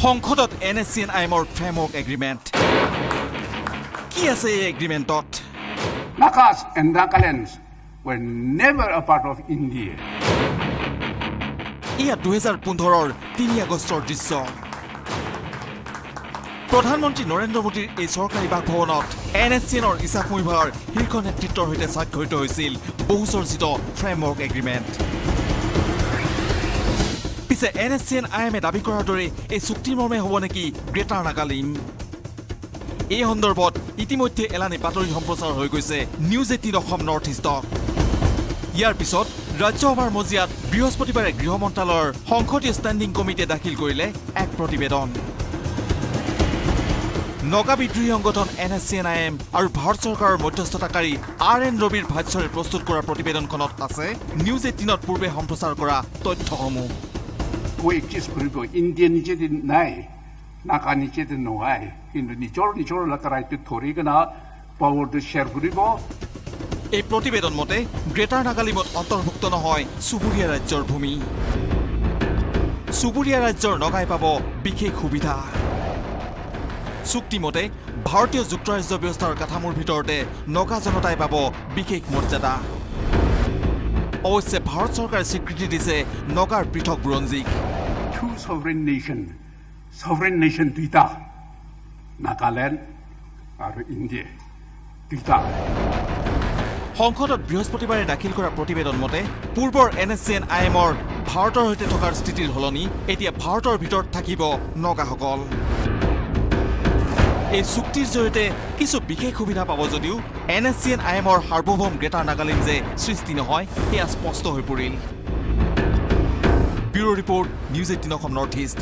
সংসদত N S C N I এমৰ framework agreement. কি আছে এই এগ্ৰিমেণ্টত? Nagas and Nagalands were never a part of India. এয়া 2015ৰ 3 আগষ্টৰ দৃশ্য। প্ৰধানমন্ত্ৰী নৰেন্দ্ৰ মোদীৰ এই চৰকাৰী বাসভৱনত এন এছ চি এনৰ ইছাক মুইভাৰ শীৰ্ষ নেতৃত্বৰ সৈতে স্বাক্ষৰিত হৈছিল বহুচৰ্চিত ফ্ৰেমৱৰ্ক এগ্ৰিমেণ্ট। পিছে N S C N I এমে দাবী কৰাৰ দৰে এই চুক্তিৰ মৰ্মে হ'ব নেকি গ্ৰেটাৰ নাগালিম? এই সন্দৰ্ভত ইতিমধ্যে এলানি বাতৰি সম্প্ৰচাৰ হৈ গৈছে নিউজ 18 অসম নৰ্থ ইষ্টত। ইয়াৰ পিছত ৰাজ্যসভাৰ মজিয়াত বৃহস্পতিবাৰে গৃহ মন্ত্ৰালয়ৰ সংসদীয় ষ্টেণ্ডিং কমিটিয়ে দাখিল কৰিলে এক প্ৰতিবেদন। নগা বিদ্ৰোহী সংগঠন N S C N I M আৰু ভাৰত চৰকাৰৰ মধ্যস্থতাকাৰী আৰ এন ৰবিৰ ভাষ্যৰে প্ৰস্তুত কৰা প্ৰতিবেদনখনত আছে নিউজ 18ত পূৰ্বে সম্প্ৰচাৰ কৰা তথ্যসমূহ। Co-exist কৰিব, ইণ্ডিয়া নিজেতে নাই, নাগা নিজেতে নহয়, কিন্তু নিজৰ নিজৰ ৰাইটটো ধৰি কিনে পাৱাৰটো শ্বেয়াৰ কৰিব। এই প্ৰতিবেদন মতে গ্ৰেটাৰ নাগালিমত অন্তৰ্ভুক্ত নহয় চুবুৰীয়া ৰাজ্যৰ ভূমি। চুবুৰীয়া ৰাজ্যৰ নগাই পাব বিশেষ সুবিধা। চুক্তিমতে ভাৰতীয় যুক্তৰাজ্য ব্যৱস্থাৰ কাঠামোৰ ভিতৰতে নগা জনতাই পাব বিশেষ মৰ্যাদা। অৱশ্যে ভাৰত চৰকাৰে স্বীকৃতি দিছে নগাৰ পৃথক বুৰঞ্জীক। Two sovereign nation, sovereign nation দুইটা, নাগালেণ্ড আৰু ইণ্ডিয়া দুইটা। সংসদত বৃহস্পতিবাৰে দাখিল কৰা প্ৰতিবেদন মতে পূৰ্বৰ N S C N I এমৰ ভাৰতৰ সৈতে থকাৰ স্থিতিৰ সলনি এতিয়া ভাৰতৰ ভিতৰত থাকিব নগাসকল। এই চুক্তিৰ জৰিয়তে কিছু বিশেষ সুবিধা পাব যদিও N S C N I এমৰ সাৰ্বভৌম গ্ৰেটাৰ নাগালিম যে সৃষ্টি নহয় সেয়া স্পষ্ট হৈ পৰিল। Bureau report, news 18 Assam north east.